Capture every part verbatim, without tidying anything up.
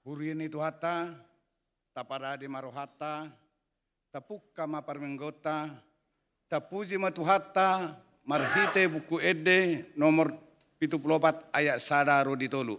Huria ni Tuhanta, taparade ma rohanta, tapungka ma parmingguonta, tapuji ma Tuhanta marhite Buku Ende nomor pitu pulu opat ayat sada ro di tolu.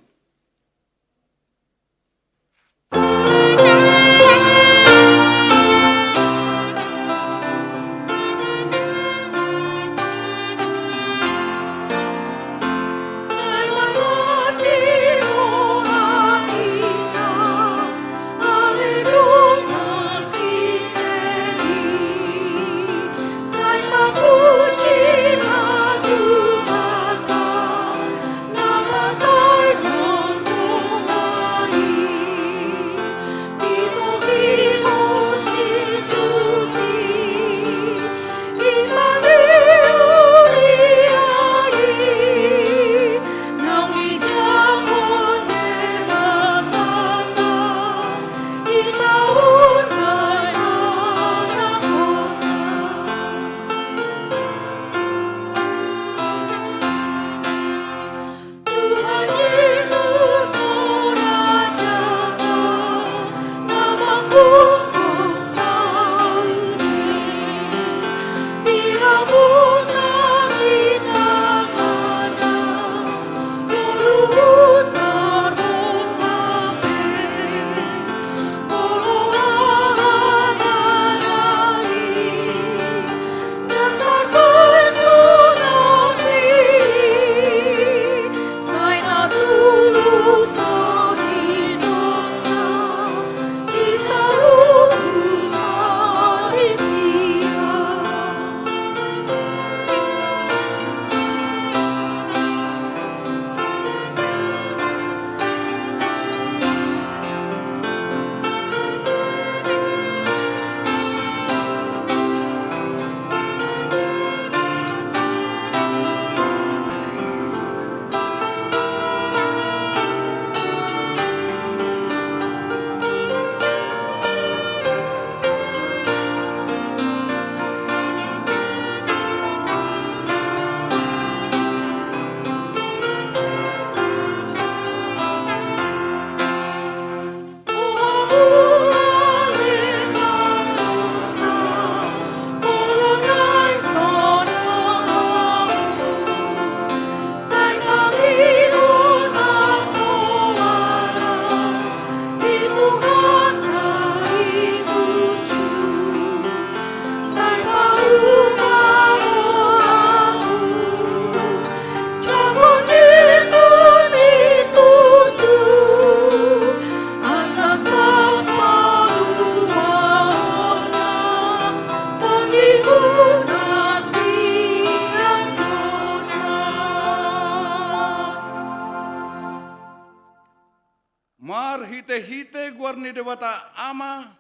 Marhitehite goar ni Debata Ama,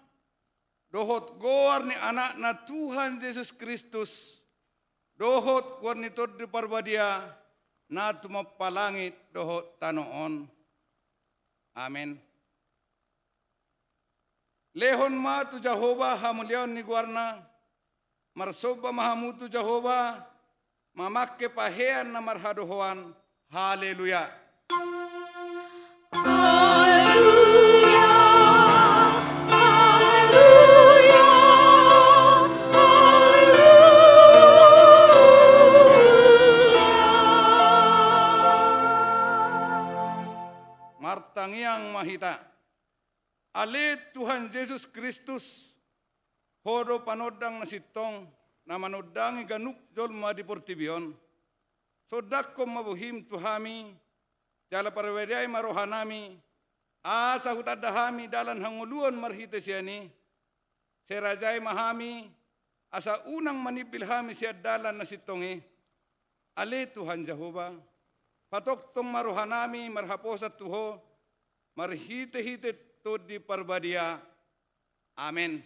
dohot goar ni Anakna Tuhan Jesus Kristus, dohot goar ni Tondi Parbadia, na tumompa langit dohot tano on. Amen. Lehon ma tu Jahowa hamuliaon ni goarna, marsomba ma hamu tu Jahowa, mamangke pahean na marhadohoan. Haleluya. Haleluya, haleluya, haleluya. Martangiang ma hita. Ale Tuhan Jesus Kristus, Ho do panondang na sintong, na manondangi ganup jolma di portibi on. Sondanghon ma bohim tu hami, jala parbadiai ma rohanami, asa hutanda hami dalan hangoluan marhite sian i. Sai rajai ma hami, asa unang manimbil hami sian dalan na sintong i. Ale Tuhan Jahowa, patongtong ma rohanami marhaposan tu Ho, marhitehite Tondi Parbadia. Amen.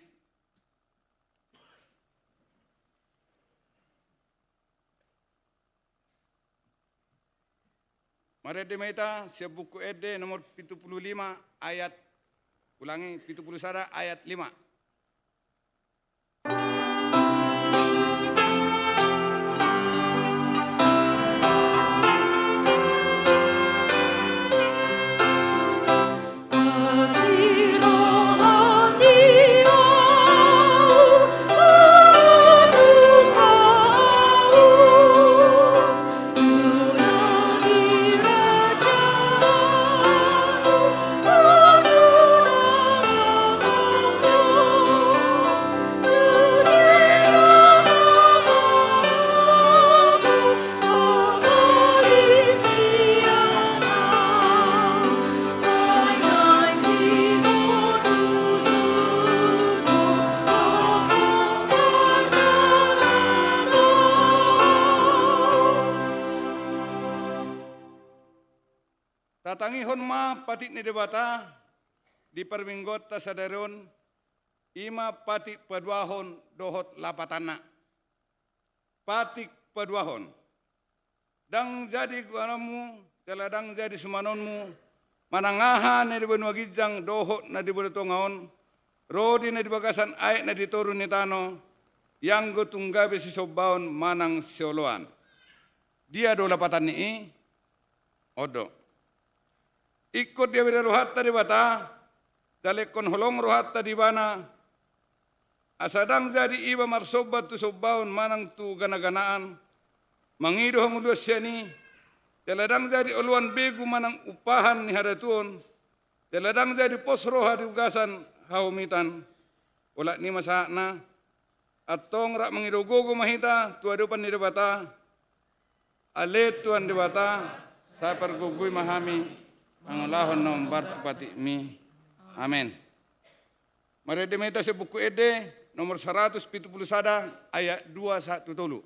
Marende ma hita sian Buku Ende nomor pitu pulu lima ayat, ulangi, pitu pulu sada ayat lima. Tatangihon ma patik ni Debata di parmingguanta sadari on, i ma patik paduahon dohot lapatanna. Patik paduahon. Ndang jadi goanonmu, jala ndang jadi sumanonmu, manang aha na di banua ginjang dohot na di banua tonga on, ro di na di bagasan aek na di toru ni tano, ianggo tung gabe sisombaon manang sioloan. Dia do lapatan ni i? On do. Ingkon diabere rohanta Debata, jala ingkon holong rohanta di Ibana, asa ndang jadi iba marsomba tu sombaon manang tu ganaganaan, mangido hangoluan sian i, jala ndang jadi oloan begu manang umpahan ni hadatuon, jala ndang jadi pos roha di bagasan hahomitan. Olat ni i ma sahatna, antong rap mangido gogo ma hita tu adopan ni Debata. Ale Tuhan Debata, sai pargogoi ma hami mangulahon na hombar tu patikmi. Amen. Marende ma hita sian Buku Ende nomor saratus pitu pulu sada, ayat dua sahat tu tolu.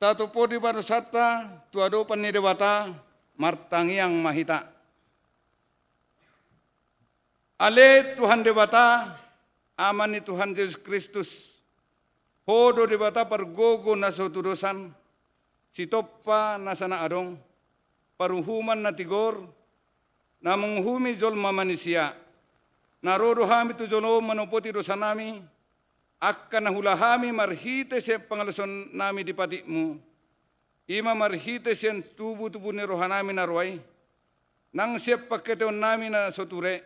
Tatumpori pandoshanta tu adopan ni Debata, martangiang ma hita. Ale Tuhan Debata, Ama ni Tuhan Jesus Kristus, Ho do Debata pargogo na so tudosan, sitompa na so na adong, paruhuman na tigor, na manguhumi jolma manisia. Na ro do hami tu jolo on manopoti dosanami, angka na huula hami marhite sian pangalaosion nami di patikmu, i ma marhite sian tubutubu ni rohanami na roa i, nang sian pangkataionnami na so ture,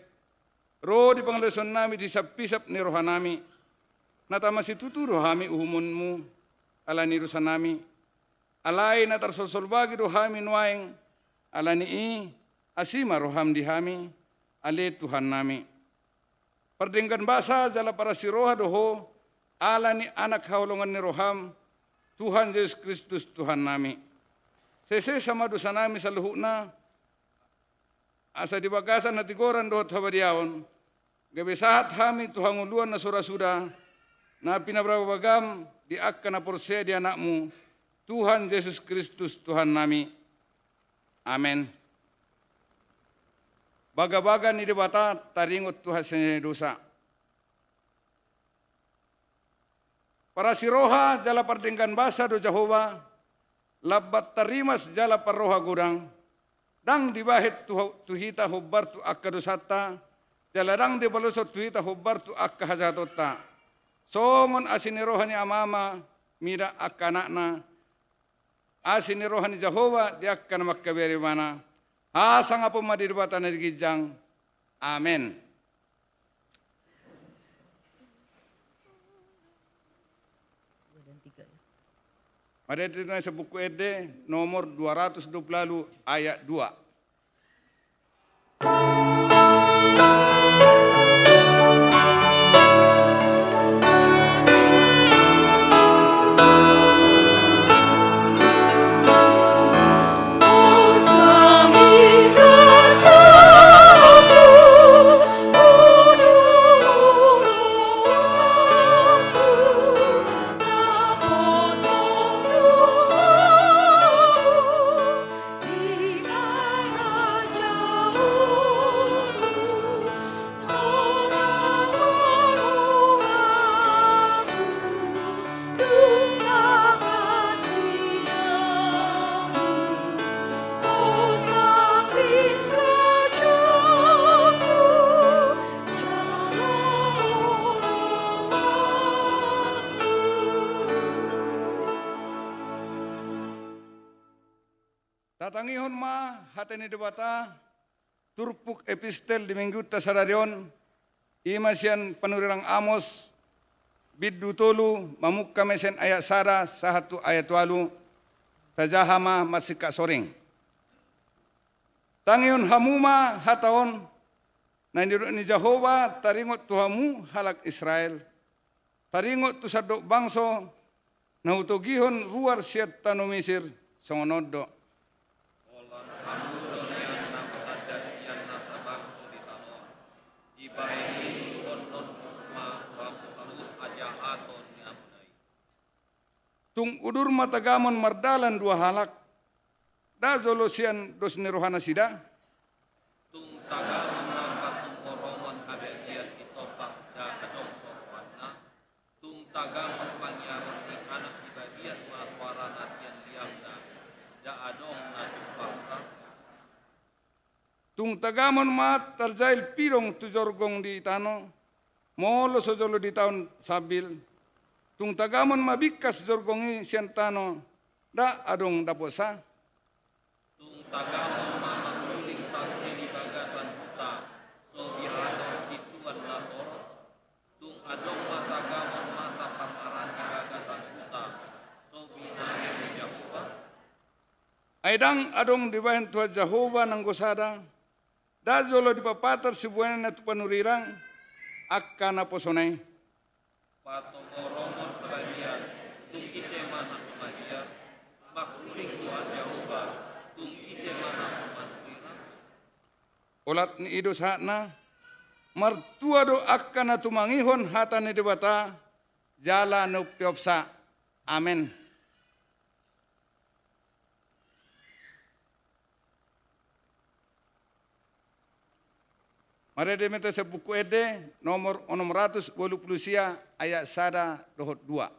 ro di pangalaosionnami di hisaphisap ni rohanami. Na tama situtu do hami uhumonmu ala ni dosanami. Alai na tarsolsol bagi do hami nuaeng ala ni i, asi ma roham di hami, ale Tuhannami. Pardenggan basa jala parasi roha do Ho, ala ni Anak haholongan ni roham, Tuhan Jesus Kristus Tuhannami. Sesesa ma dosanami saluhutna, asa di bagasan hatigoran dohot habadiaon, gabe sahat hami tu hangoluan na so ra suda, na pinabagabagam di angka na porsea di Anakmu, Tuhan Jesus Kristus Tuhannami. Amen. Bagabaga ni Debata taringot tu hasesaan ni dosa. Parasi roha jala pardenggan basa do Jahowa, lambat tarimas jala parroha godang, ndang dibahen tu, tu hita hombar tu angka dosanta, jala ndang dipaloshon tu hita hombar tu angka hajahatonta. Songon asi ni roha ni amama mida angka anakna, asi ni roha ni Jahowa di angka na mangkabiari ibana. Hasangapon ma di Debata na di ginjang. Amen. Marende ma hita sian Buku Ende nomor dua ratus dua puluh ualu ayat dua. Tatangihon ma hata ni Debata, turpuk epistel di minggunta sadari on, i ma sian panurirang Amos, bindu tolu, mamungka ma sian ayat sada sahat tu ayat ualu. Tajaha ma marsingkat soring. Tangihon hamu ma hata on, na nidok ni Jahowa taringot tu hamu halak Israel, taringot tu sandok bangso na hutogihon ruar sian tano Misir, songon on do. Holan hamu do nian na martanda sian nasa bangso di tano on, dibahen i uluhon ma tu hamu saluhut hajahaton ni hamuna i. Tung udur ma tagamon mardalan dua halak, nda jolo sian dos ni rohanasida. Tung tagamon ma patunggoromon habagian di tombak, nda adong so rohanna. Tung tagamon pangiaron ni anak di babiat ma soarana sian liangna, nda adong na jumpangsa. Tung tagamon ma tarjail pidong tu jorgong di tano, molo so jolo ditaon sambil. Tung tagamon ma bingkas jorgong i sian tano, nda adong dapotsa. Tung tagamon ma mangkuling sarune di bagasan huta, so binahen sintuan na torop. Tung adong ma tagamon masa parmaraan di bagasan huta, so binahen ni Jahowa. Ai ndang adong dibahen Tuhan Jahowa nanggo sada, nda jolo dipapatar sibuaonna tu panurirang angka naposona i. Patongoromon habagian, tung ise ma na so mabiar? Mangkuling Tuhan Jahowa, tung ise ma na so manurirang? Olat ni i do sahatna, martua do angka na tumangihon hata ni Debata, jala na umpeopsa. Amen. Marende ma hita sian Buku Ende nomor onom ratus ualu pulu sia, ayat sada dohot dua.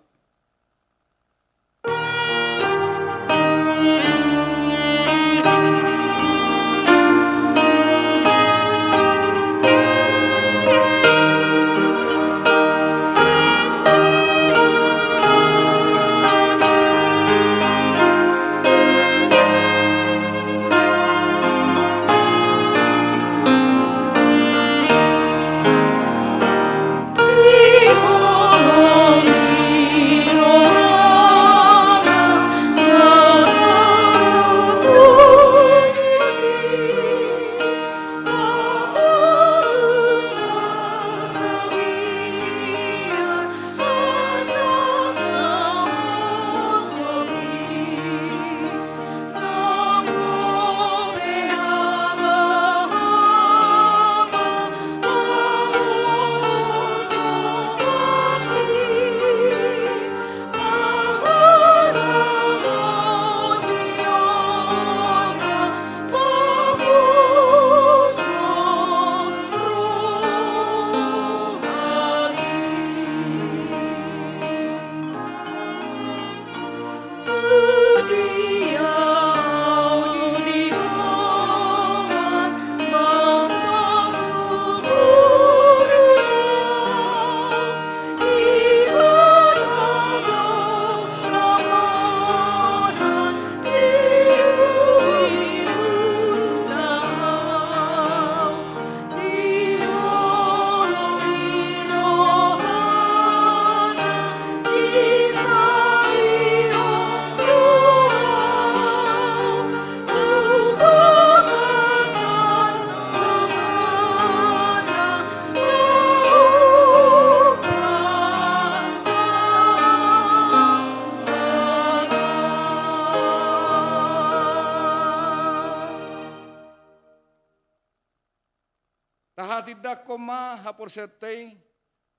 Tahatindangkon ma haporseaonta i,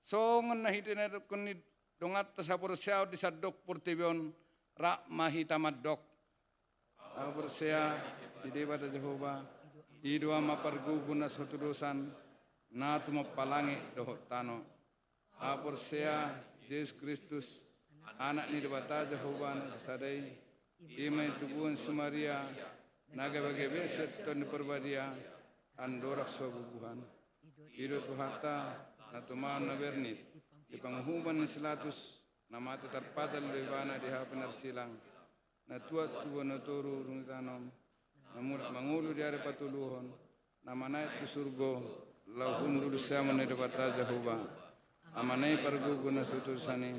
songon na hinatindanghon ni donganta saporseaon di sandok portibi on, rap ma hita mandok. Ahu porsea di Debata Jahowa, i do Ama pargogo na so tudosan, na tumompa langit dohot tano. Ahu porsea Jesus Kristus, Anak ni Debata Jahowa na sasada i, i ma na tubuhon si Maria, na gabe-gabe sian Tondi Parbadia, andorang so bubuhan. I do Tuhanta, na tumaon na bernit, di panguhuman ni si Latus, na mate tarpajal do ibana di hau pinarsilang, na tuat tu banua toru dung di tano on, na mulak mangolu di ari patoluhon, na manaek tu surgo, laho hundul siamun ni Debata Jahowa, Amana i pargogo na so tutusan i,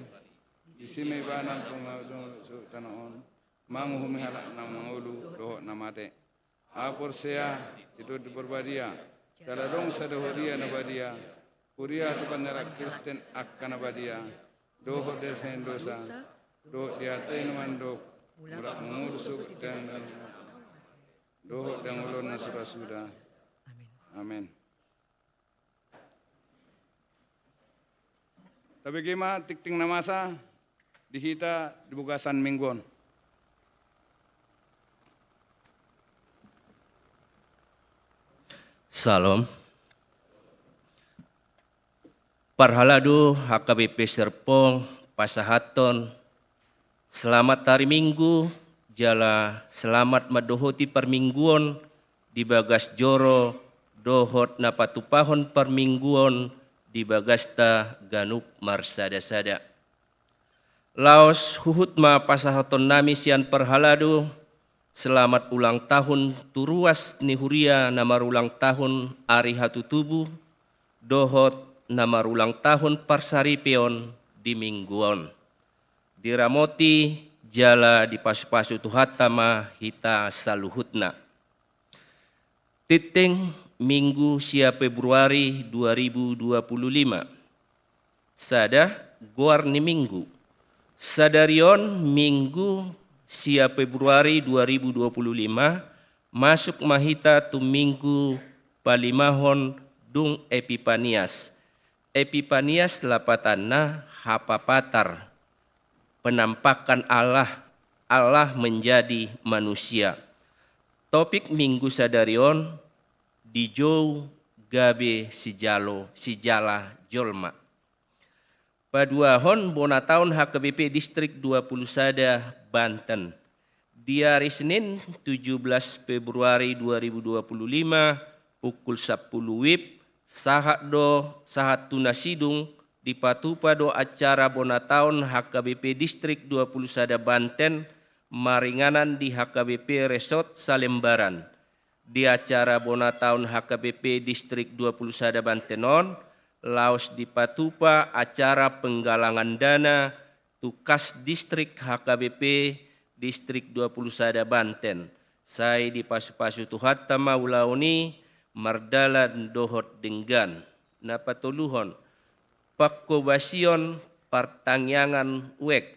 disi ma ibana pangajong so tano on, manguhumi halak na mangolu dohot na mate. Ahu porsea di Tondi Parbadia, jala adong sada huria na badia, huria hatopan ni halak Kristen angka na badia, dohot di hasesaan dosa, dohot di hata i na mandok, mulak mangolu sogot di angka na, dohot di angka na ulaon na suda-suda. Amin. Tabege ma tingting na masa di hita di bagasan minggu on. Syalom. Parhalado H K B P Serpong pasahathon selamat hari Minggu, jala selamat mandohoti parmingguon di bagas joro dohot na patupahon parmingguon di bagasta ganup marsada-sada. Laos huhut ma pasahatonnami sian parhalado selamat ulang tahun tu ruas ni huria na marulang tahun ari hatutubu dohot na marulang tahun parsaripeon di minggu on. Diramoti jala dipasu-pasu Tuhanta ma hita saluhutna. Tingting Minggu sia Februari dua ribu dua puluh lima. Sada, goar ni Minggu. Sadari on Minggu sia Februari dua ribu dua puluh lima, masuk ma hita tu Minggu palimahon dung Epipanias. Epipanias lapatanna hapapatar, penampakan Allah, Allah menjadi manusia. Topik Minggu sadari on, dijou gabe sijalo, sijala jolma. Paduahon bona taon H K B P Distrik dua puluh sada Banten. Di ari Senin tujuh belas Februari dua ribu dua puluh lima pukul sapuluh wib, sahat do, sahat tu na sidung, dipatupa do acara bona taon H K B P Distrik dua puluh sada Banten maringanan di H K B P Resort Salembaran. Di acara bona taon H K B P Distrik dua puluh sada Banten on, laos dipatupa acara penggalangan dana tu kas distrik H K B P Distrik dua puluh sada Banten. Sai dipasu-pasu Tuhanta ma ulaon i mardalan dohot denggan. Na patoluhon, pangkobasion partangiangan wijk.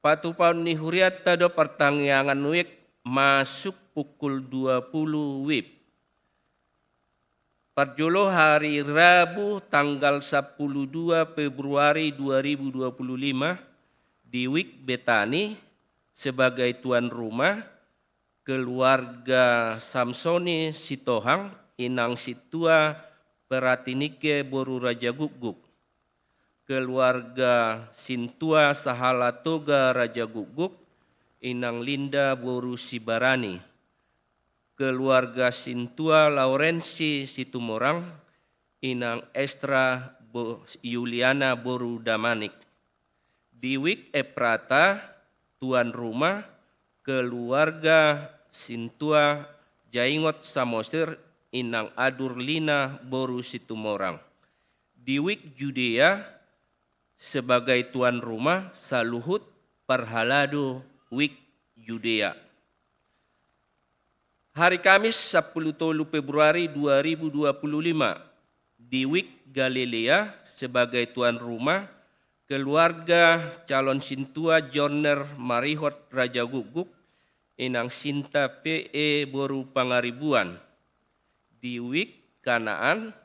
Patupaon ni hurianta do partangiangan wijk masuk pukul dua puluh wib. Parjolo hari Rabu tanggal sapuluh dua Februari dua ribu dua puluh lima di wijk Betani sebagai tuan rumah keluarga Samsoni Sitohang, inang sintua Peratinike boru Raja Gukguk. Keluarga sintua Sahala Toga Raja Gukguk, inang Linda boru Sibarani. Keluarga sintua Laurensi Situmorang, inang Estra bo-, Yuliana boru Damanik. Di wijk Eprata, tuan rumah, keluarga sintua Jaingot Samosir, inang Adur Lina boru Situmorang. Di wijk Judea, sebagai tuan rumah saluhut parhalado wijk Judea. Hari Kamis sapuluh tolu Februari dua ribu dua puluh lima, di wijk Galilea sebagai tuan rumah keluarga calon sintua Jonner Marihot Raja Gukguk, inang Sinta P E boru Pangaribuan. Di wijk Kanaan,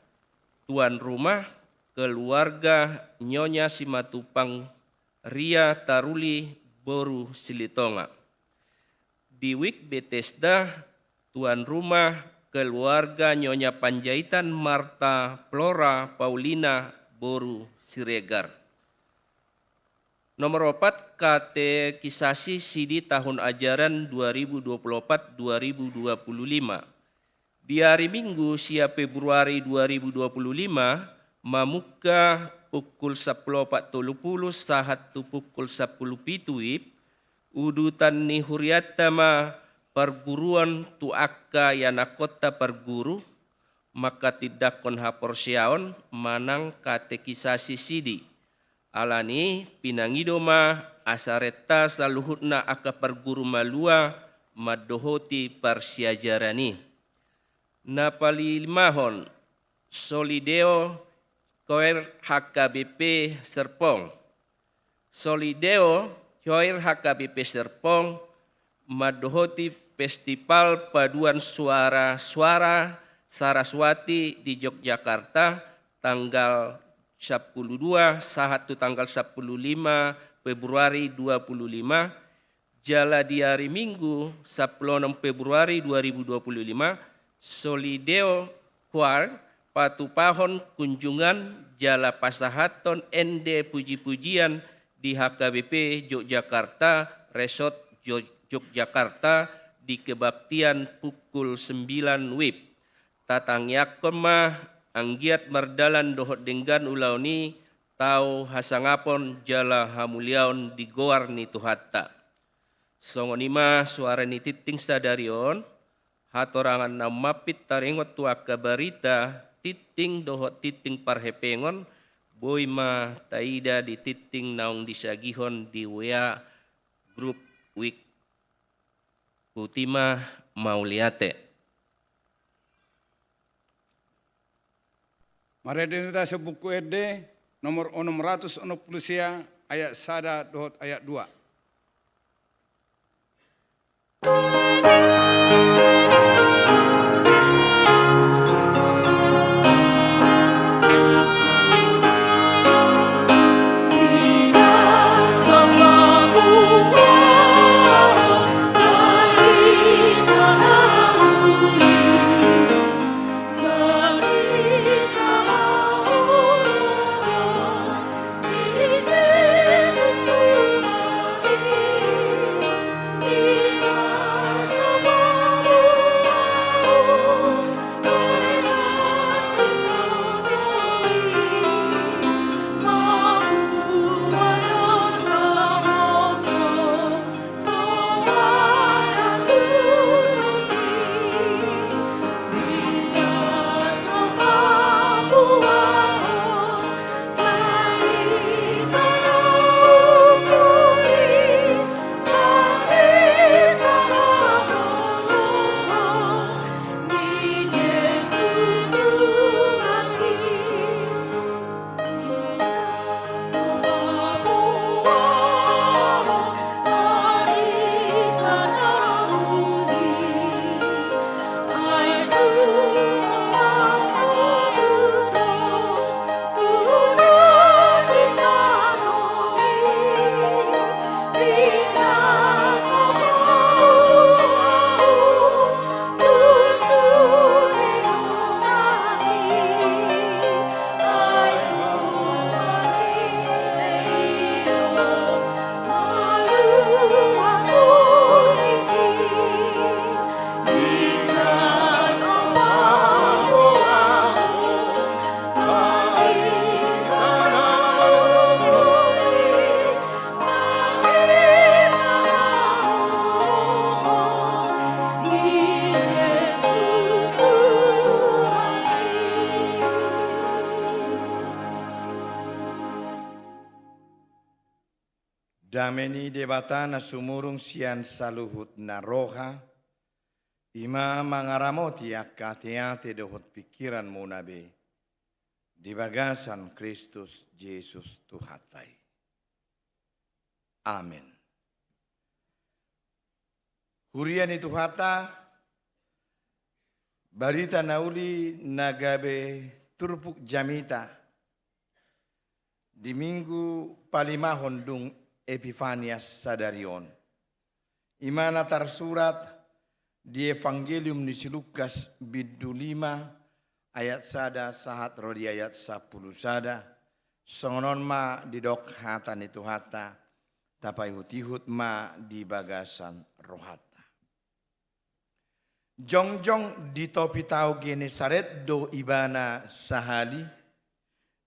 tuan rumah keluarga Nyonya Simatupang Ria Taruli boru Silitonga. Di wijk Betesda, tuan rumah keluarga Nyonya Panjaitan Marta Flora Paulina boru Siregar. Nomor opat, katekisasi sidi tahun ajaran dua ribu dua puluh opat dua ribu dua puluh lima. Di ari Minggu sia Februari dua ribu dua puluh lima, mamungka pukul sapuluh opat tolu puluh sahat tu pukul sapuluh pitu wib, udutan ni hurianta ma parguruon tu angka ianakhonta parguru, manghatindanghon haporseaon manang katekisasi sidi. Alani pinangido ma asa renta saluhutna angka parguru malua mandohoti parsiajaran i. Na palimahon, Solideo Choir H K B P Serpong. Solideo Choir H K B P Serpong mandohoti Festival Paduan Suara-suara Saraswati di Yogyakarta tanggal sampulu dua sahat tu tanggal sampulu lima Februari dua puluh lima, jala di ari Minggu sampulu onom Februari dua ribu dua puluh lima, Solideo Choir patupahon kunjungan jala pasahathon ende puji-pujian di H K B P Yogyakarta Resort Jo-, Yogyakarta di kebaktian pukul sembilan wib. Tatangiangkon ma anggiat mardalan dohot denggan ulaon i, tau hasangapon jala hamuliaon di goar ni Tuhanta. Songon i ma suara ni tingting sadari on, hatorangan na ummampit taringot tu angka barita tingting dohot tingting parhepengon, boi ma taida di tingting naung disagihon di W A Group Week. Botima, mauliate. Marende ma hita sian Buku Ende nomor onom ratus onom pulu sia, ayat sada dohot ayat dua. Dame ni Debata na sumurung sian saluhut na roha, i ma mangaramoti angka ateate dohot pingkiranmuna be di bagasan Kristus Jesus Tuhanta i. Amen. Huria ni Tuhanta, barita na uli na gabe turpuk jamita di Minggu palimahon dung Epifania sadari on, i ma na tarsurat di Evangelium ni si Lukas bindu lima ayat sada sahat ro di ayat sampulu sada. Songon on ma didok hata ni Tuhanta, tapaihutihut ma di bagasan rohanta. Jongjong di topi tao Genesaret do ibana sahali,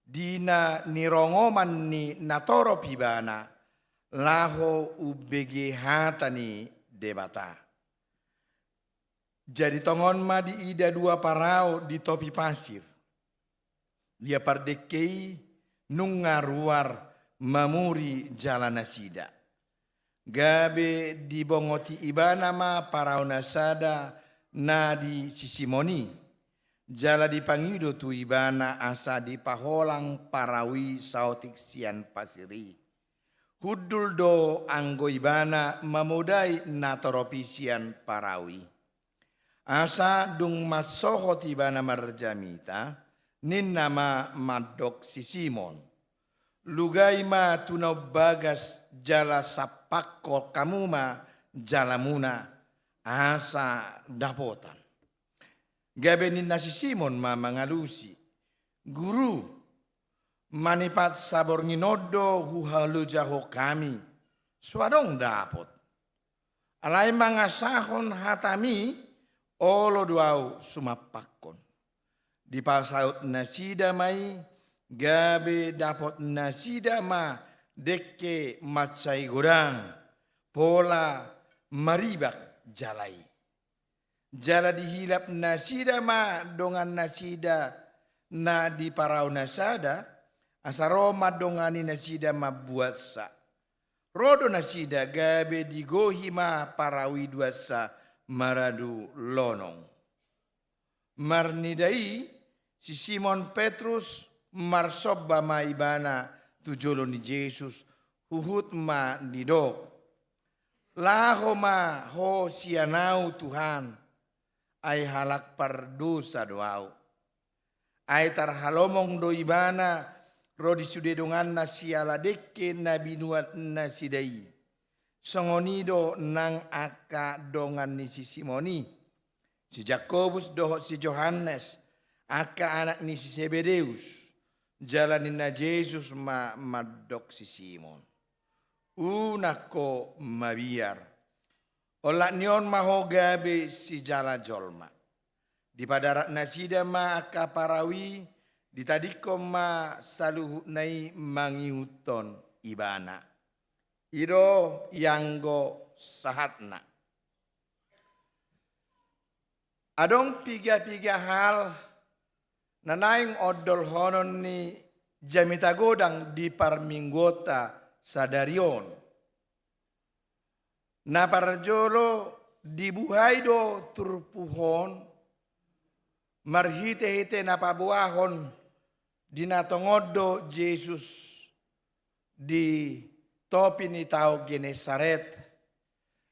di na nirongoman ni natorop ibana, laho umbege hata ni Debata. Jadi tongon ma diida dua parau di topi pasir. Ia pardengke i nunga ruar mamuri jala nasida. Gabe dibongoti ibana ma parau na sada na di si Simon i. Jala dipangido tu ibana asa dipaholang parau i saotik sian pasir i. Hundul do anggo ibana mamodai natorop i sian parau i. Asa dung mansohot ibana marjamita, ninna ma mandok si Simon: Lugai ma tu na umbagas jala sampakkon hamu ma jalamuna, asa dapotan. Gabe ninna si Simon ma mangalusi: Guru, manipat saborngin on do huhalojahon hami, so adong dapot. Alai mangasahon hatami, olo do ahu sumampakkon. Dipasaut nasida ma i, gabe dapot nasida ma dengke mansai godang, pola maribak jala i. Jala dihilap nasida ma dongan nasida na di parau na sada, asa ro ma dongan i nasida mambuatsa. Ro do nasida gabe digohi ma parau i duansa maradu lonong. Marnida i si Simon Petrus marsomba ma ibana tu jolo ni Jesus, huhut ma didok: Laho ma ho sian ahu Tuhan, ai halak pardosa do ahu. Ai tarhalomong do ibana ro di sude donganna siala dengke na binuat nasida i. Songon i do nang angka dongan ni si Simon i, si Jakobus dohot si Johannes, angka anak ni si Sebedeus. Jala ninna Jesus ma mandok si Simon: Unang ho mabiar. Olat ni on ma ho gabe sijala jolma. Dipadarat nasida ma angka parau i, ditadingkon ma saluhutna i mangihuthon ibana. I do ianggo sahatna. Adong piga-piga hal na naeng ondolhonon ni jamita godang di parmingguonta sadari on. Na parjolo, dibuhai do turpuk on marhite-hite na paboahon di na tongon do Jesus di topi ni tao Genesaret,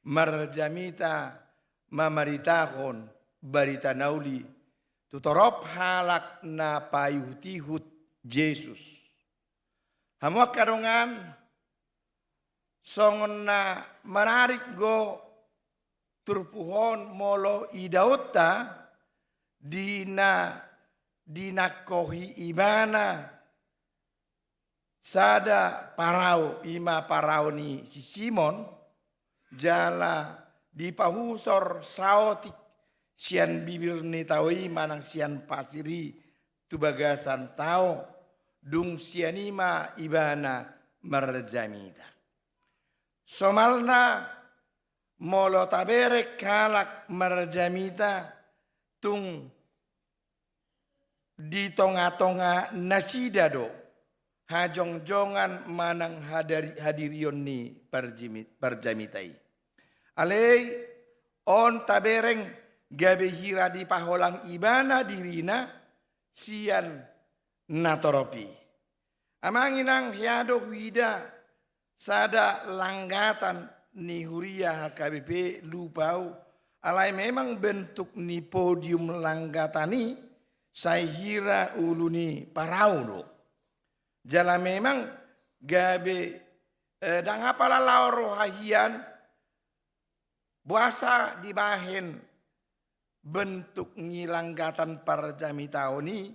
marjamita mamaritahon barita na uli tu torop halak na paihut-ihut Jesus. Hamu angka dongan, songon na manarik do turpuk on molo idaonta di na dinangkohi ibana sada parau, i ma parau ni si Simon, jala dipahusor saotik sian bibir ni tao i manang sian pasir i tu bagasan tao, dung sian i ma ibana marjamita. Somalna molo tabereng halak marjamita, tung di tonga-tonga nasida do hajongjongan manang hadari-, hadirion ni parjimi-, parjamita i. Alai on tabereng gabe hira dipaholang ibana dirina sian natorop i. Amang inang, hea do huida sada langgatan ni huria H K B P, lupa au, alai memang bentuk ni podium langgatan i sai hira ulu ni parau do. Jala memang gabe, eh, ndang apala laho roha hian, boasa dibahen bentuk ni langgatan parjamitaon i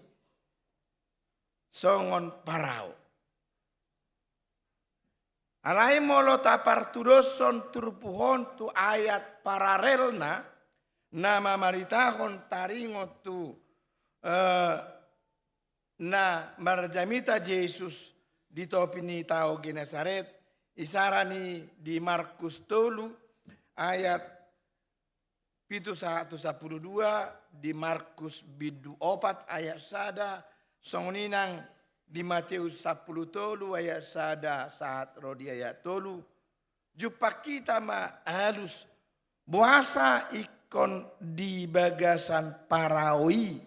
songon parau. Alai molo tapartudoshon turpuk on tu ayat paralelna, na mamaritahon taringot tu, eh, na marjamita Jesus di topi ni tao Genesaret, isarani di Markus tolu ayat Pitu sahat tu sampulu dua, di Markus bindu opat ayat sada, songon i nang di Mateus sampulu tolu ayat sada sahat ro di ayat tolu. Jumpang hita ma alus boasa ingkon di bagasan parau i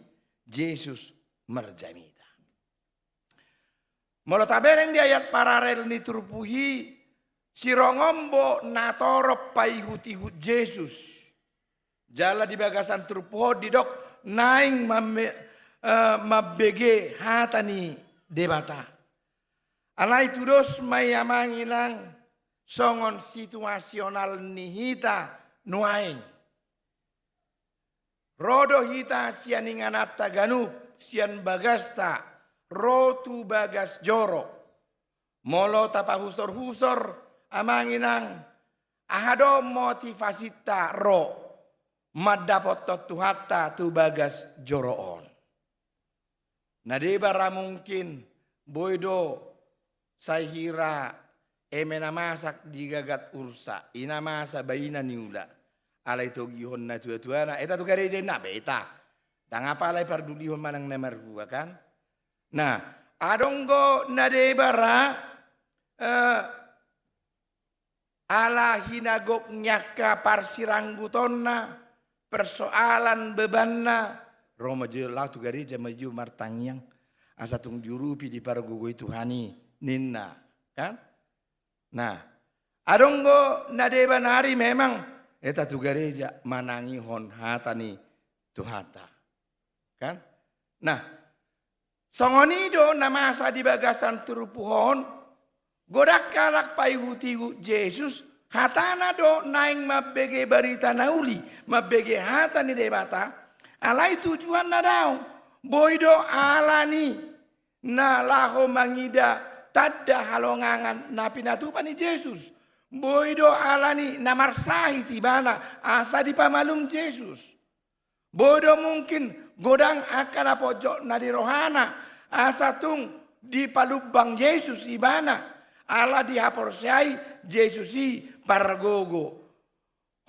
Jesus marjamita. Molo tabereng di ayat paralel ni turpuk i, sirongombot natorop paihut-ihut Jesus. Jala di bagasan turpuk on didok naeng mambe-, eh, mambege hata ni Debata. Alai tudos ma i, amang inang, songon situasional ni hita nuaeng. Ro do hita sian ingananta ganup, sian bagasta, ro tu bagas joro. Molo tapahusor-husor, amang inang, aha do motivasinta ro mandapothon Tuhanta tu bagas joro on? Na deba ra mungkin boi do sai hira eme na masa digagat ursa, i na masa baina niula. Alai togihon natua-tuana, eta tu gareja inna, beta. Ndang apala dipardulihon manang na marhua, kan? Nah, adong do na deba ra, eh, ala hinagok ni angka parsiranggutonna, persoalan bebanna, ro ma jo laho tu gareja ma jo martangiang, asa tung diurupi, dipargogoi Tuhan i, ninna, kan? Nah, adong do na deba nari memang eta tu gareja manangihon hata ni Tuhanta. Kan? Nah, songon i do na masa di bagasan turpuk on, godang halak paihut-ihut Jesus, hatana do naeng mambege barita na uli, mambege hata ni Debata, alai tujuanna daong, boi do ala ni na laho mangida tanda halongangan na pinatupa ni Jesus. Boi do ala ni na marsahit ibana asa dipamalum Jesus. Boi do mungkin godang angka na pojok na di rohana, asa tung dipalumbang Jesus ibana, ala dihaporseai Jesus i pargogo.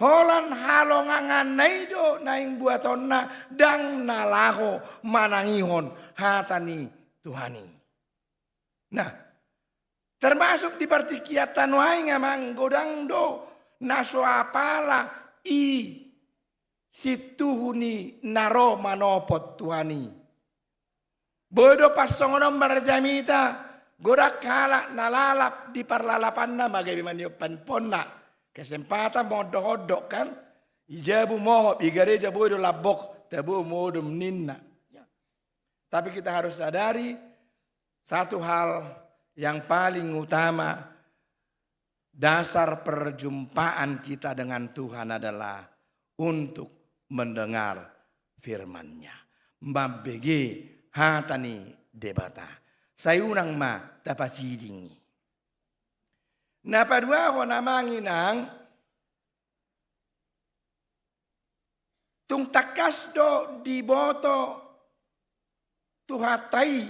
Holan halonganganna i do naeng buatonna, ndang na laho manangihon hata ni Tuhan i. Nah, termasuk di partingkianta nuaeng, amang, godang do na so apala i sintuhu ni na ro manopot Tuhan i. Boi do pas songon on marjamita, godang halak na lalap di parlalapanna ma gabe maniop panponna. Kesempatan mondok-ondok, kan? I jabu mohop, i gareja boi do lambok, tabo modom ninna. Ya. Tapi kita harus sadari satu hal yang paling utama, dasar perjumpaan kita dengan Tuhan adalah untuk mendengar firman-Nya, mambege hata ni Debata. Sai unang ma tapasiding i. Na paduahon, amang inang, tung tangkas do diboto Tuhanta i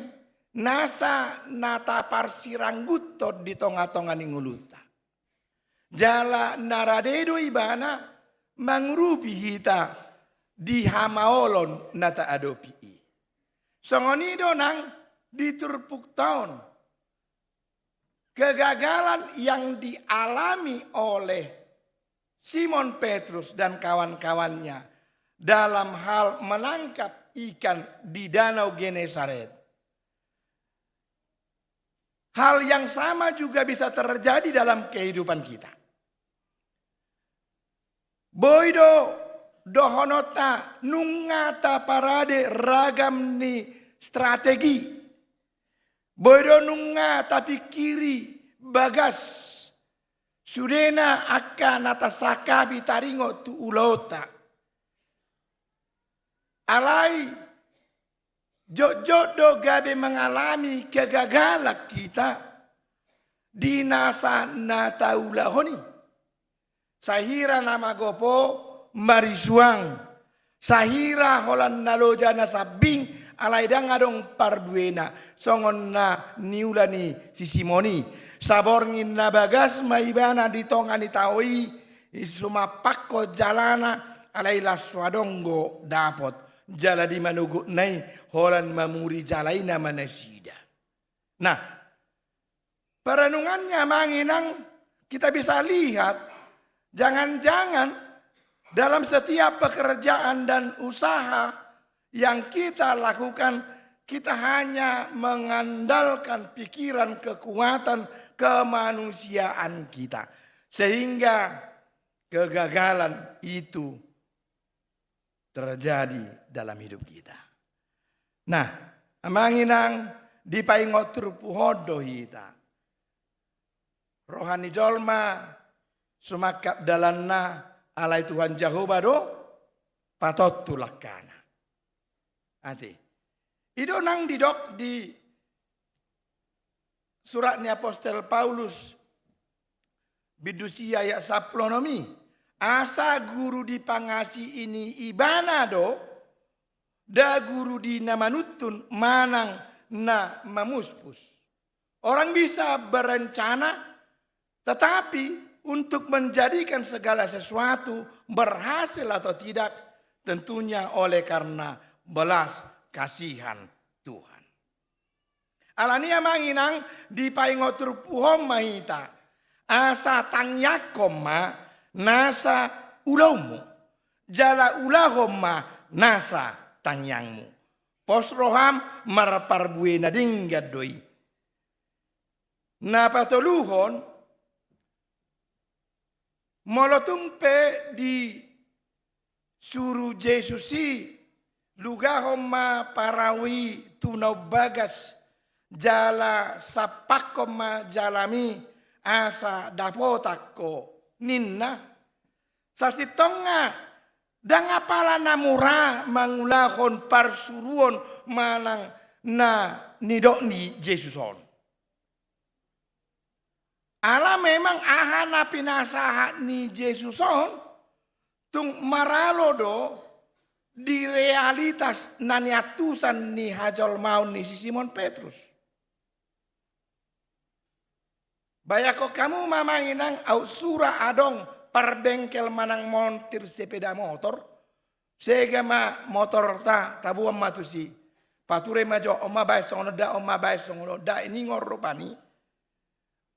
nasa na taparsirangguthon di tonga-tonga ni ngolunta. Jala na rade do Ibana mangurupi hita di hamaolon na taadopi i. Songon i do nang di turpukta on. Kegagalan yang dialami oleh Simon Petrus dan kawan-kawannya dalam hal menangkap ikan di Danau Genesaret. Hal yang sama juga bisa terjadi dalam kehidupan kita. Boi do dohononta nunga taparade ragam ni strategi. Boi do nunga tapingkiri bagas, sudena angka na tasangkapi taringot tu ulaonta. Alai jotjot do gabe mangalami kegagalan hita di nasa na taulahon i. Sahira na magopo marisuang, sahira holan na loja na sambing, alai ndang adong parbuena, songon na niula ni si Simon i. Saborngin na bagas ma ibana di tonga ni tao i, sumampakkon jalana, Alai las so adong do dapot jala di manogotna i holan mamuri jala i nama nasida. Nah, perenungannya amang inang, kita bisa lihat, jangan-jangan dalam setiap pekerjaan dan usaha yang kita lakukan, kita hanya mengandalkan pikiran, kekuatan, kemanusiaan kita. Sehingga kegagalan itu terjadi dalam hidup kita. Nah, amang inang, dipaingot turpuk on do hita. Roha ni jolma sumangkap dalanna, alai Tuhan Jahowa do patontu langkana. Ate. I do nang didok di surat ni apostel Paulus, bindu sia ayat sampulu onom i, asa guru di pangasihi i ibana do, nda guru di na manuntun manang na mamuspus. Orang bisa berencana, tetapi untuk menjadikan segala sesuatu berhasil atau tidak, tentunya oleh karena belas kasihan Tuhan. Alani i amang inang, dipaingot turpuk on ma hita, asa tangiangkon ma nasa ulaonmu, jala ulahon ma nasa tangiangmu. Pos roham, marparbue na denggan do i. Na patoluhon, molo tung pe disuru Jesus i, lugahon ma parau i tu na umbagas, jala sampakkon ma jalam i asa dapotan ho, ninna. Sasintongna ndang apala na mura mangulahon parsuruon manang na nidok ni Jesus on. Ala memang aha na pinasahat ni Jesus on tung maralo do di realitas na niantusan ni hajolmaon ni si Simon Petrus. Bayangkon hamu ma amang inang, aut sura adong parbengkel manang montir sepeda motor, sega ma motorta, taboan ma tusi. Pature ma jo, on ma baen songon on, nda, on ma baen songon on, nda, ninna rupani.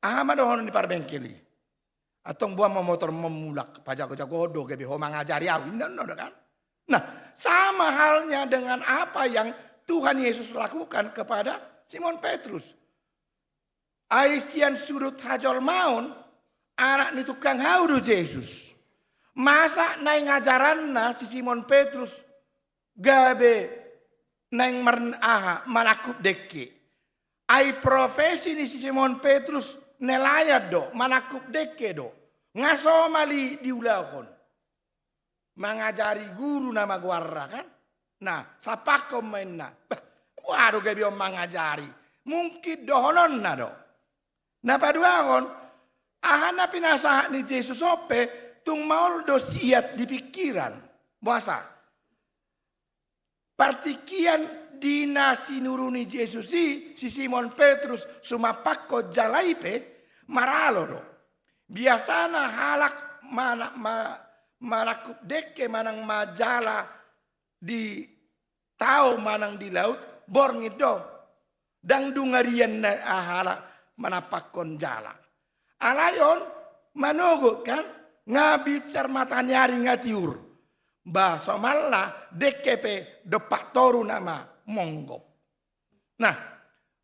Aha ma dohonon ni parbengkel i? Antong boan ma motor mamulak, pajago-jago do gabe ho mangajari au, ninna do kan? Nah, sama halnya dengan apa yang Tuhan Yesus lakukan kepada Simon Petrus. Ai sian sudut hajolmaon, anak ni tukang hau do Jesus. Masa naeng ajaranna si Simon Petrus gabe naeng mar-, aha, manangkup dengke. Ai profesi ni si Simon Petrus nelayan do, manangkup dengke do. Nga somal i diulahon. Mangajari guru nama goarna kan? Nah, sampakkon ma inna. Bah, boha do gabe on mangajari? Mungkin dohononna do. Na paduahon, aha na pinasahat ni Jesus on pe tung maol do siat di pingkiran. Boasa? Partingkian di na sinuru ni Jesus i, si Simon Petrus sumampakkon jala i pe maralo do. Biasana halak mana-, ma-, manangkup dengke manang manjala di tao manang di laut, borngin do. Ndang dung arian na halak manampakkon jala. Alai on manogot kan, nga binsar mataniari nga tiur. Bah, somalna dengke pe dompak toru nama monggop. Nah,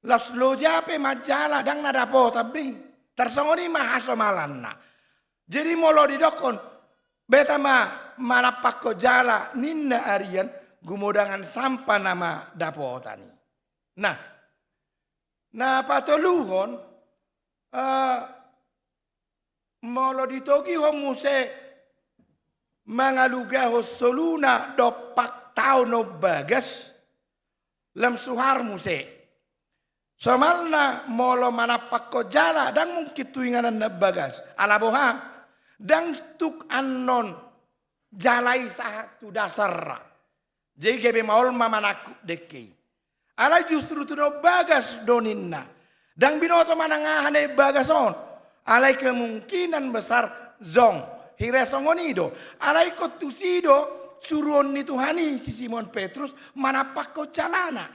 laos loja pe manjala ndang na dapotan be. Tarsongon i ma hasomalanna. Jadi molo didokkon, beta ma manampakkon jala ninna arian, gumodangan sampa nama dapotan i. Nah, na patoluhon, eh, molo ditogihon muse mangalugahon soluna dompak tao na umbagas, lam suhar muse. Somalna molo manampakkon jala, ndang mungkin tu inganan na umbagas. Ala boha? Ndang tuk annon jala i sahat tu dasarna. Jadi gabe maol ma manangkup dengke i. Alai justru tu na umbagas do ninna. Ndang binoto manang aha na umbagas on. Alai kemungkinan besar zong Hira songon i do. Alai ingkon tusi do suruon ni Tuhan i si Simon Petrus manampakkon jalana.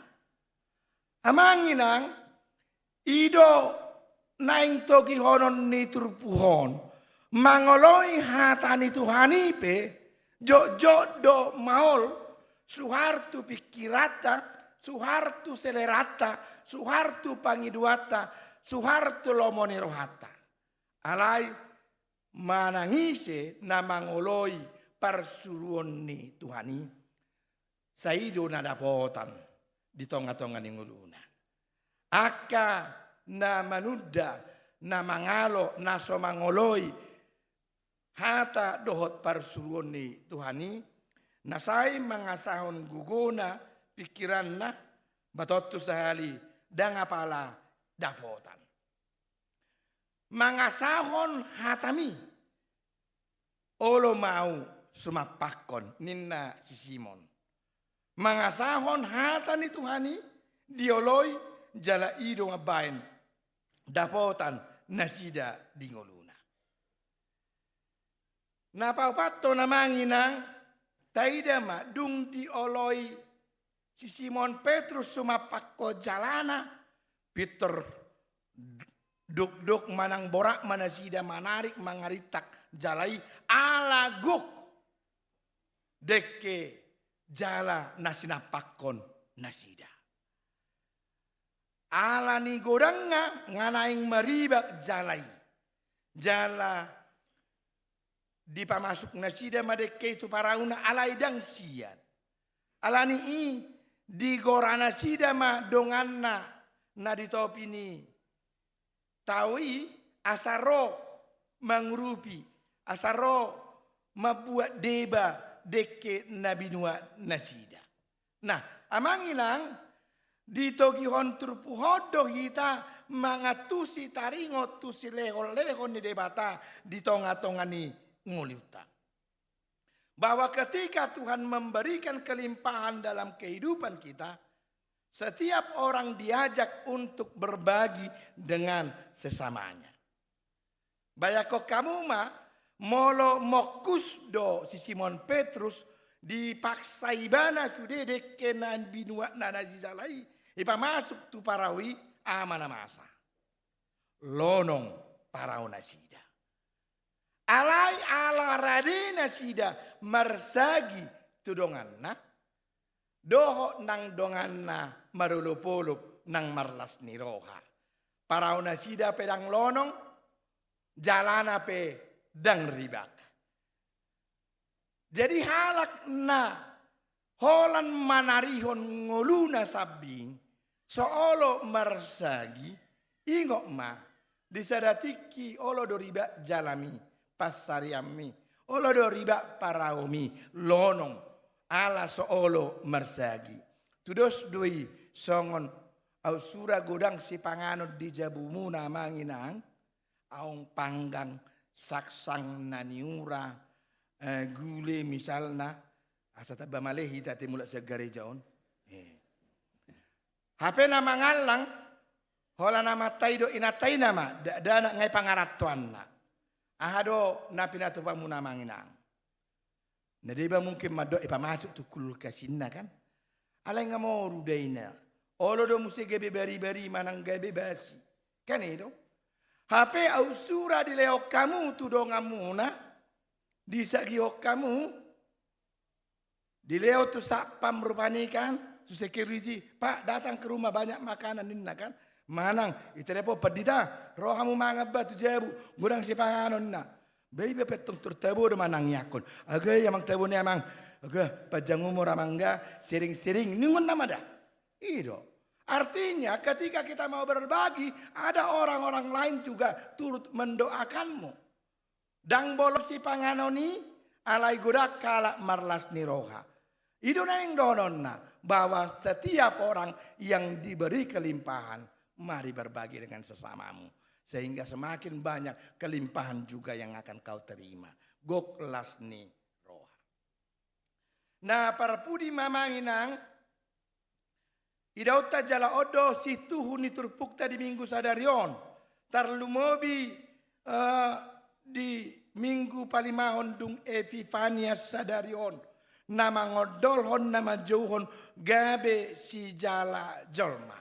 Amang inang, i do naeng togihonon ni turpuk on, mangoloi hata ni Tuhan i pe, jotjot do maol, suhar tu pingkiranta, suhar tu seleranta, suhar tu pangidoanta, suhar tu lomo ni rohanta. Alai manang ise na mangoloi parsuruon ni Tuhan i, sai do na dapotan di tongatonga ni ngoluna. Angka na manunda, na mangalo, na so mangoloi hata dohot parsuruon ni Tuhan i, na sai mangasahon gogona, pingkiranna, ba tontu sahali ndang apala dapotan. Mangasahon hatami, olo ma ahu sumampakkon, ninna si Simon. Mangasahon hata ni Tuhan i, dioloi, jala i do mambaen dapotan nasida di ngoluna. Na paopathon, amang inang, taida ma dung dioloi si Simon Petrus sumampakkon jalana, pintor dokdok manang borat ma nasida manarik mangarintak jala i, ala gok dengke jala na sinampakkon nasida. Ala ni godangna nga naeng maribak jala i. Jala dipamasuk nasida ma dengke i tu parauna, alai ndang siat. Ala ni i digora nasida ma donganna na di topi ni tao i, asa ro mangurupi, asa ro mambuat deba dengke na binuat nasida. Nah, amang inang, ditogihon turpuk on do hita mangantusi taringot tu silehonlehon ni Debata di tongatonga ni ngolunta. Bahwa ketika Tuhan memberikan kelimpahan dalam kehidupan kita, setiap orang diajak untuk berbagi dengan sesamanya. Bayangkon hamu ma, molo mongkus do si Simon Petrus, dipaksa ibana sude dengke na binuatna na dijala i, dipamasuk tu parau i, aha ma na masa? Lonong parau nasida. Alai ala rade nasida marsagi tu donganna, dohot nang donganna marolopolop nang marlas ni roha. Parau nasida pe ndang lonong, jalana pe ndang ribak. Jadi halak na holan manarihon ngoluna sambing, so olo marsagi, ingot ma, di sada tingki olo do ribak jalami, pansarianmi, olo do ribak paraomi, lonong, ala so olo marsagi. Tudos do i songon aut sura godang sipanganon di jabumuna, amang inang, aung panggang, saksang na niura, eh, gule misalna, asa tamba male hita ate mulak sian gareja on. Eh. Hape na mangallang, holan amanta i dohot inanta i nama, da-, dakdanak nga i pangarantoanna. Aha do na pinatupamuna, amang inang? Na deba mungkin mandok, eh, pamasuk tu kulkas inna kan. Alai nga moru da inna. Olo do muse gabe baribari manang gabe basi. Kan i do. Hape aut sura dilehon hamu tu donganmuna, disagihon hamu, dilehon tu satpam rupani kan, tu security, "Pak, datang ke rumah banyak makanan," ninna kan. Manang, ditelepon pandita, "Ro hamu mangan ba tu jabu, godang sipanganon," ninna. Ba iba pe antong tor tabo do manangiangkon. "Aga i amang, tabo ni amang." "Aga, panjang umur amangga, sering-sering," ninna ma da. I do. Artinya ketika kita mau berbagi, ada orang-orang lain juga turut mendoakanmu. Ndang bolon sipanganon i, alai godang halak marlas ni roha. I do naeng dohononna, bahwa setiap orang yang diberi kelimpahan, mari berbagi dengan sesamamu. Sehingga semakin banyak kelimpahan juga yang akan kau terima. Gok las ni roha. Na parpudi ma, amang inang, idaonta jala on do situhu ni turpukta di Minggu sadari on. Tarlumobi, eh, di Minggu palimahon dung Epifania sadari on, na mangondolhon, na manjouhon gabe sijala jolma.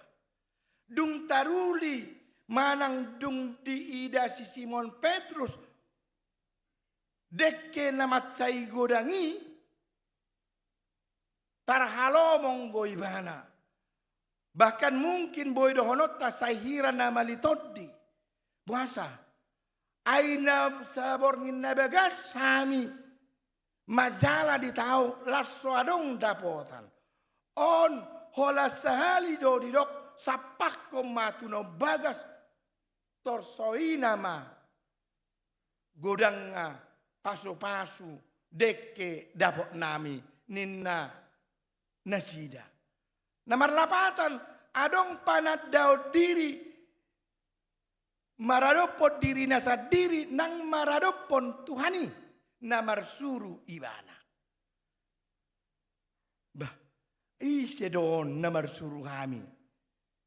Dung taruli manang dung diida si Simon Petrus dengke na mansai godang i, tarhalomong do ibana. Bahkan mungkin boi dohononta sai hira na mali tondi. Boasa? Ai na saborngin na bagas hami manjala di tao, las so adong dapotan. On holan sahali do didok, sampakhon ma tu na umbagas, torso i nama godangna pasupasu dengke dapotnami, ninna nasida. Na marlapatan, adong panandaon diri maradophon dirina sandiri nang maradophon Tuhan i na marsuru ibana. Bah, ise do on na marsuru hami?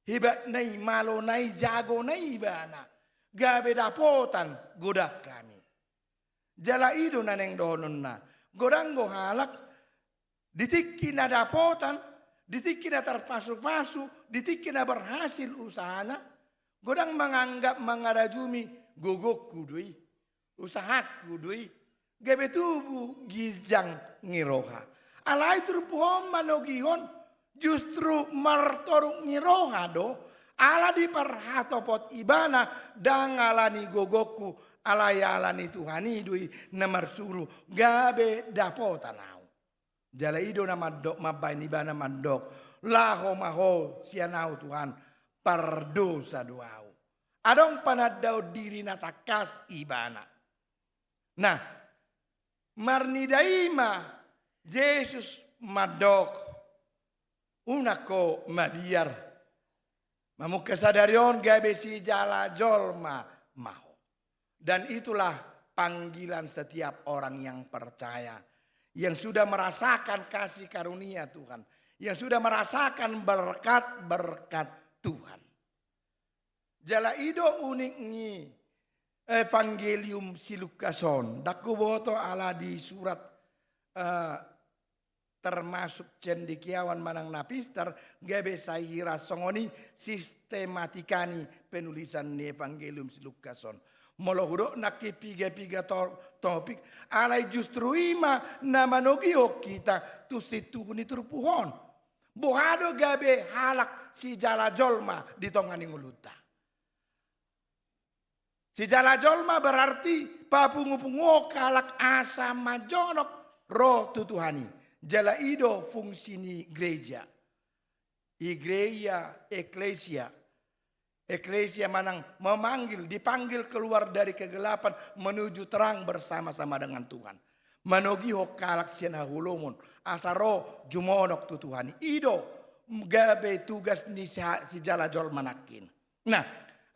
Hebatna i, malona i, jagona i ibana, gabe dapotan godang hami. Jala i do na naeng dohononna, godang do halak di tingki na dapotan, di tingki na tarpasupasu, di tingki na berhasil usahana, godang manganggap, mangarajumi, gogongku do i, usahangku do i, gabe tubu ginjang ni roha. Alai turpuk on manogihon, justru martoruk ni roha do, ala diparhatopot ibana, ndang ala ni gogongku, alai ala ni Tuhan i do i na marsuru, gabe dapotan ahu. Jala i do na mandok, mambahen ibana mandok, laho ma ho sian ahu Tuhan, pardosa do ahu. Adong panandaon diri na tangkas ibana. Nah, marnida i ma Jesus mandok, unang ho mabiar. Mamungka sadari on gabe sijala jolma ma ho. Dan itulah panggilan setiap orang yang percaya, yang sudah merasakan kasih karunia Tuhan, yang sudah merasakan berkat-berkat Tuhan. Jala i do unik ni Evangelium si Lukas on. Ndang huboto ala di surat, eh, termasuk cendekiawan manang napistar, gabe sai hira songon i sistematika ni penulisan ni Evangelium si Lukas on. Molo hudok nangkin piga-piga to-, topik, alai justru i ma na manogihon hita tu sintuhu ni turpuk on. Boha do gabe halak sijala jolma di tonga ni ngolunta? Sijala jolma berarti papungu-punguhon halak asa manjonok ro tu Tuhan i. Jala i do fungsi ni gereja. Igreja, eklesia. Eklesia manang memanggil, dipanggil keluar dari kegelapan menuju terang bersama-sama dengan Tuhan. Manogihon halak sian haholomon, asa ro jumonok tu Tuhan i. I do gabe tugas ni si-, sijala jolma nangkin. Nah,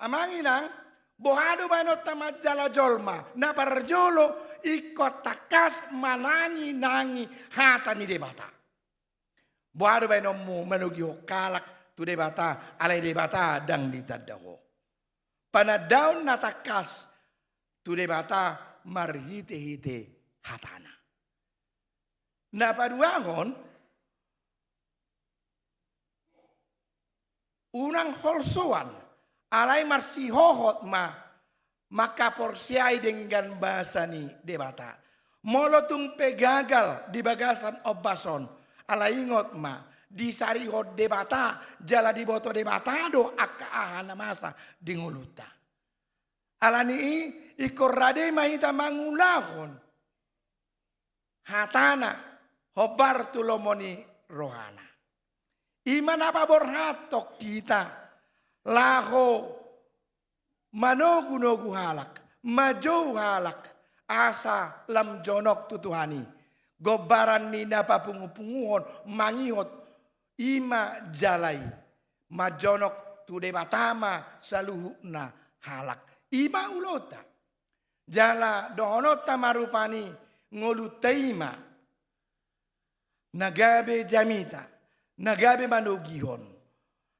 amang inang, boha do baenonta manjala jolma? Na parjolo, ingkon tangkas manangi-nangi hata ni Debata. Boha do baenonmu manogihon halak tu Debata, alai Debata ndang ditanda ho? Panandaon na tangkas tu Debata marhite-hite hatana. Na paduahon, unang holsoan, alai marsihohot ma mangkaporseai denggan basa ni Debata. Molo tung pe gagal di bagasan ombas on, alai ingot ma, disarihon Debata, jala diboto Debata do angka aha na masa di ngolunta. Ala ni i, ingkon rade ma hita mangulahon hatana, hombar tu lomo ni rohana. I ma na paborhathon hita laho manogu-nogu halak, manjou halak, asa lam jonok tu Tuhan i. Gombaran ni na papungu-punguhon mangihot i ma jala i. Manjonok tu Debata ma saluhutna halak. I ma ulaonta. Jala dohononta ma rupani, ngolunta i ma na gabe jamita, na gabe manogihon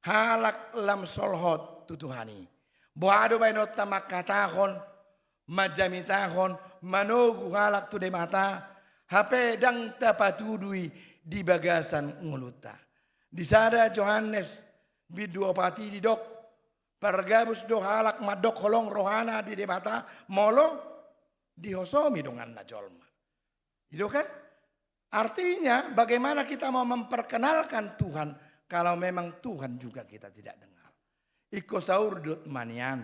halak lam solhot tu Tuhan i. Boha do baenonta mangkatahon, manjamitahon, manogu halak tu Debata, hape ndang tapatudu i di bagasan ngolunta. Di sada Johannes bindu opat i didok, pargabus do halak mandok holong rohana di Debata, molo dihosomi donganna jolma. I do kan? Artinya, bagaimana kita mau memperkenalkan Tuhan kalau memang Tuhan juga kita tidak dengar? Ingkon saurdot ma nian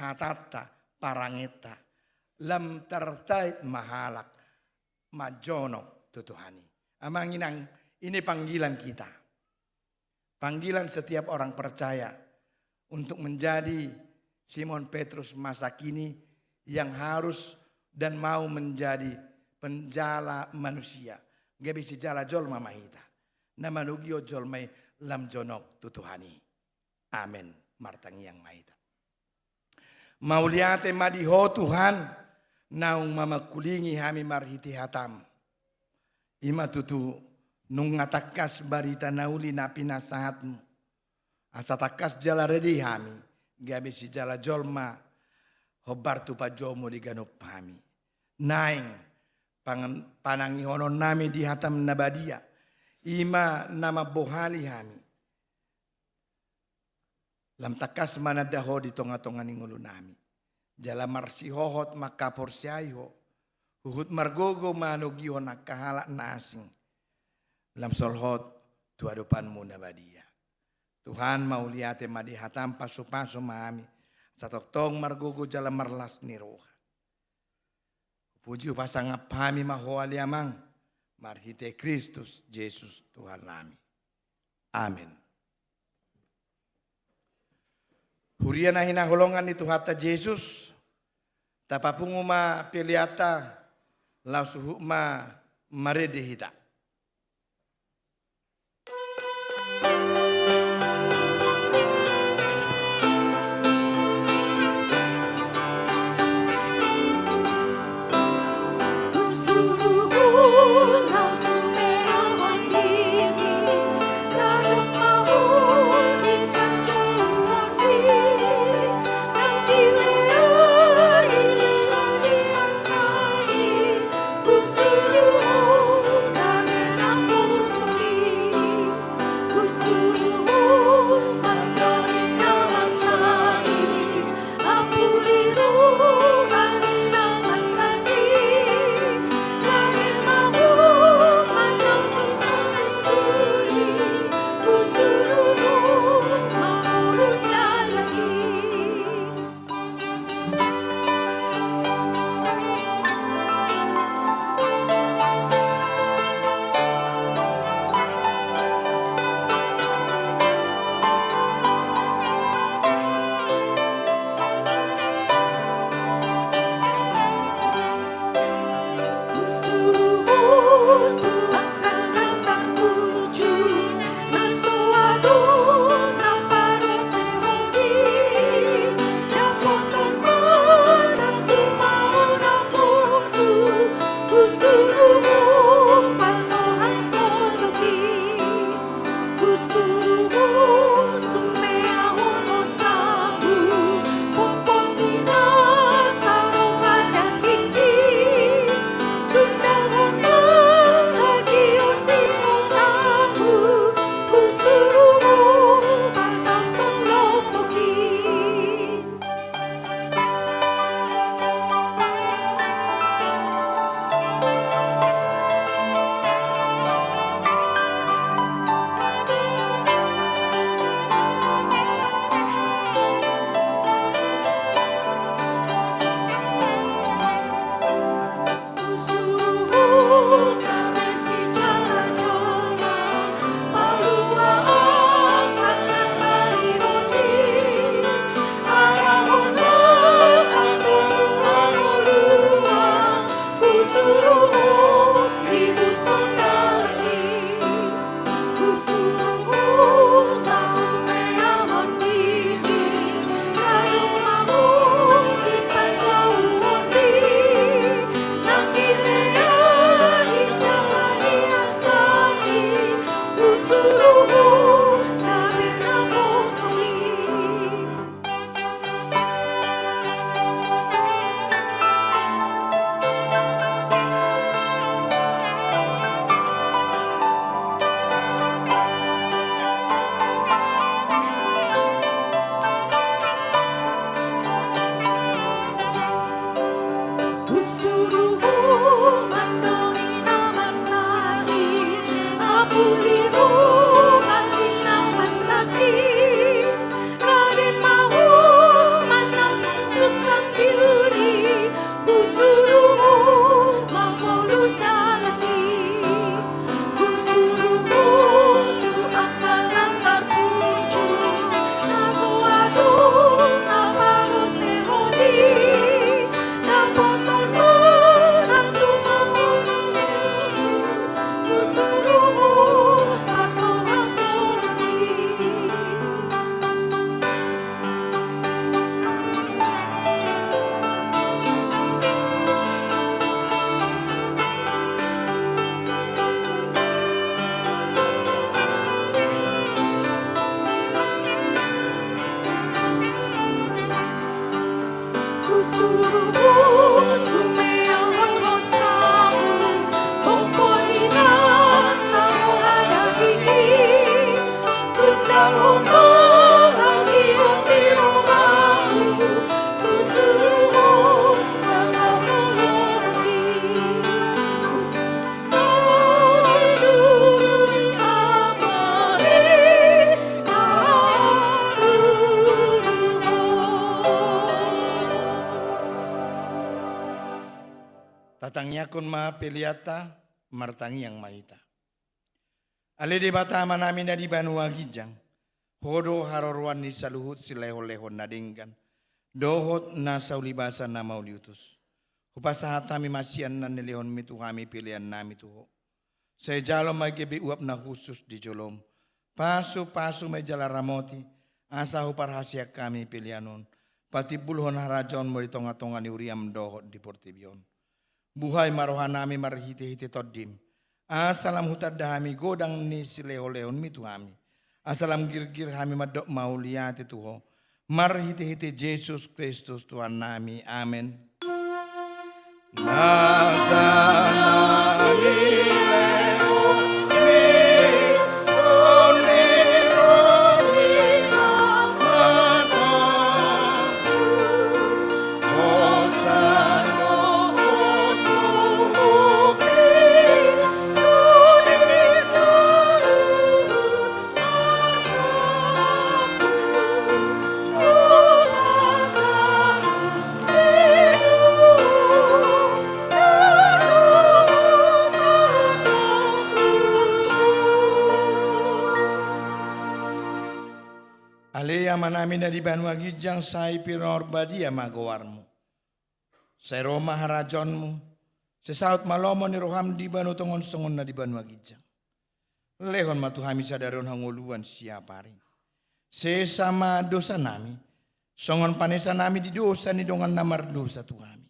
hatanta, parangenta, lam tartait ma halak manjonok tu Tuhan i. Amang inang, ini panggilan kita. Panggilan setiap orang percaya untuk menjadi Simon Petrus masa kini yang harus dan mau menjadi penjala manusia. Gabe sijala jolma ma hita na manogihon jolma i lam jonok tu Tuhan i. Amen. Martangiang ma hita. Mauliate ma di Ho Tuhan, naung mamangkulingi hami marhite hataM. I ma tutu nunga tangkas barita na uli na pinasahatMu. Asa tangkas jala rade hami, gabe sijala jolma hombar tu panjouMu di ganup hami. Naeng pangan-, panangihononnami di hataM na badia, i ma na mambohali hami. Lam tangkas mananda Ho di tonga-tonga ni ngolunami. Jala marsihohot mangkaporseai Ho, huhut margogo manogihon angka halak na asing. Lam solhot tu adopanMu na badia. Tuhan, mauliate ma di hataM, pasu-pasu ma hami, asa tongtong margogo jala marlas ni roha. Puji hupasangap hami ma Ho ale Amang, marhite Kristus Jesus Tuhannami. Amen. Huria na hinaholongan ni Tuhanta Jesus, tapapungu ma peleanta, laos huhut ma marende hita. Tatangiangkon ma peleanta, martangiang ma hita. Ale Debata Amanami na di banua ginjang, Ho do haroroan ni saluhut silehonlehon na denggan dohot na saulibasa na mauliutus. Hupasahat hami ma sian na nilehonmi tu hami peleannami tu Ho. Sai jalo ma gabe uap na hushus di jolom. Pasupasu ma i jala ramoti, asa huparhaseang hami pelean on patimbulhon harajaonmu di tongatonga ni huriam dohot di portibi on. Buhai ma rohanami marhitehite Tondim, asa lam hutanda hami godang ni silehonlehonmi tu hami, asa lam girgir hami mandok mauliate tu Ho, marhitehite Jesus Kristus Tuhannami. Amen. Ale Amanami na di banua ginjang, sai pinarbadia ma goarmu. Sai ro ma harajaonmu, sai saut ma lomo ni roham di banua tonga on songon na di banua ginjang. Lehon ma tu hami sadari on hangoluan siapari. Sesa ma dosanami, songon panesanami di dosa ni dongan na mardosa tu hami.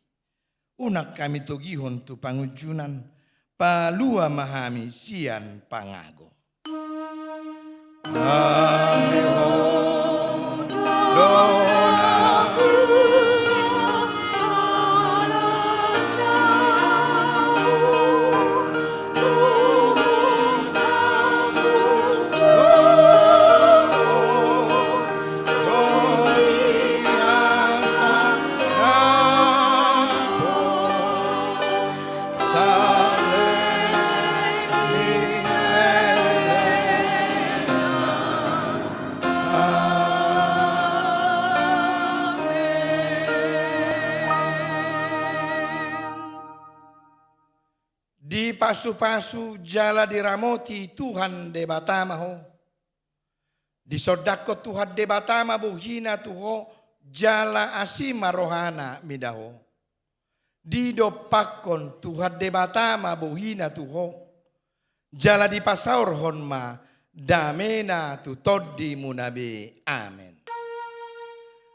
Unang hami togihon tu pangunjunan, palua ma hami sian pangago. Dipasupasu jala diramoti Tuhan Debata ma ho. Disondangkon Tuhan Debata ma bohina tu ho, jala asi ma rohana mida ho. Didompakkon Tuhan Debata ma bohina tu ho, jala dipasaorhon ma damena tu tondimuna be. Amen.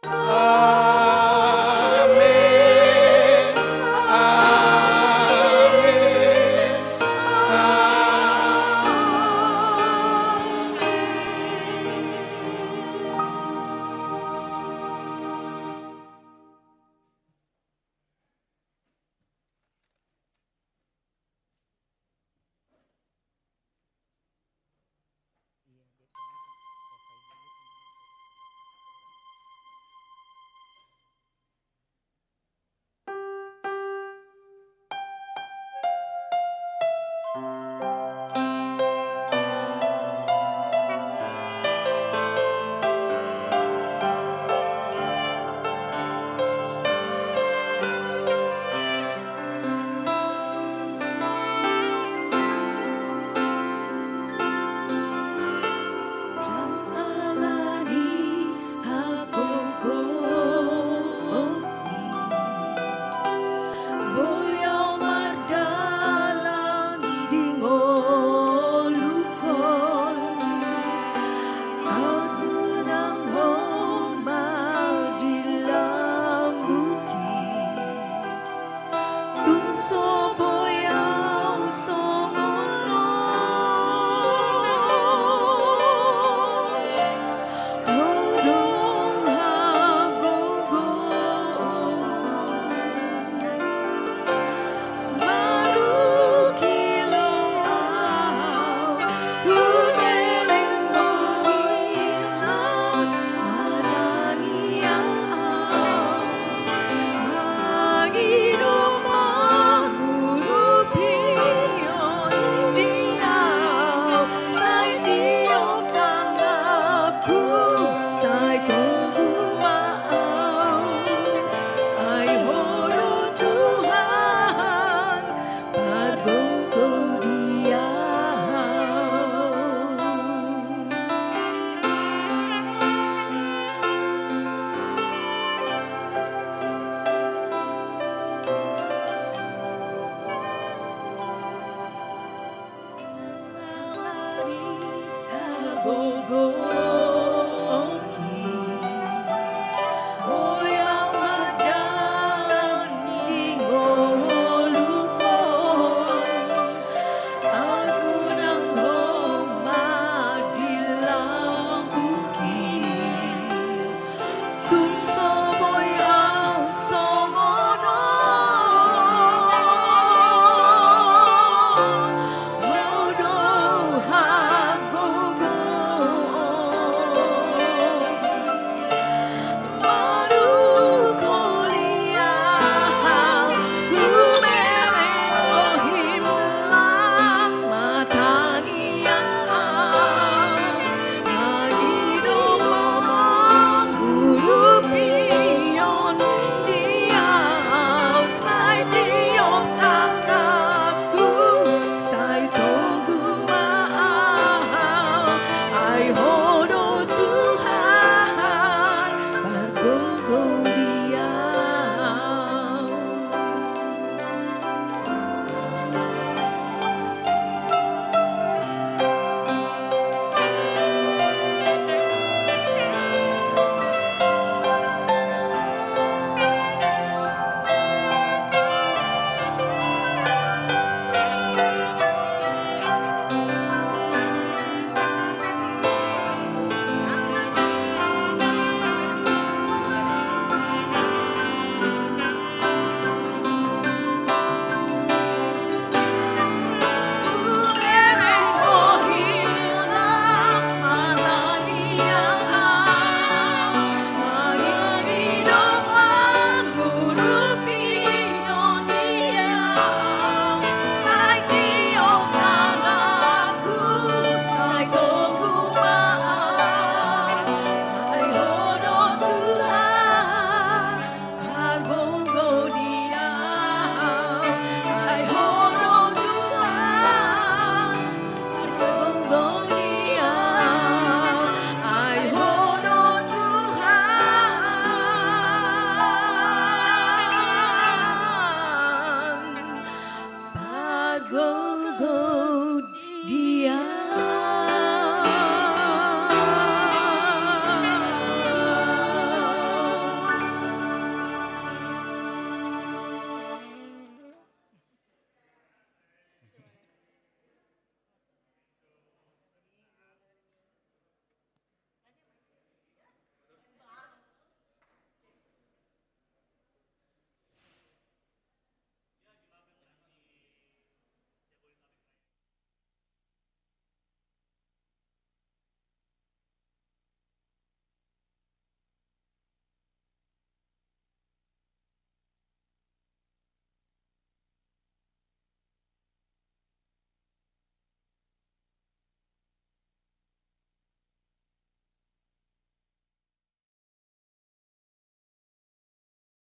Amen. Amen. Amen.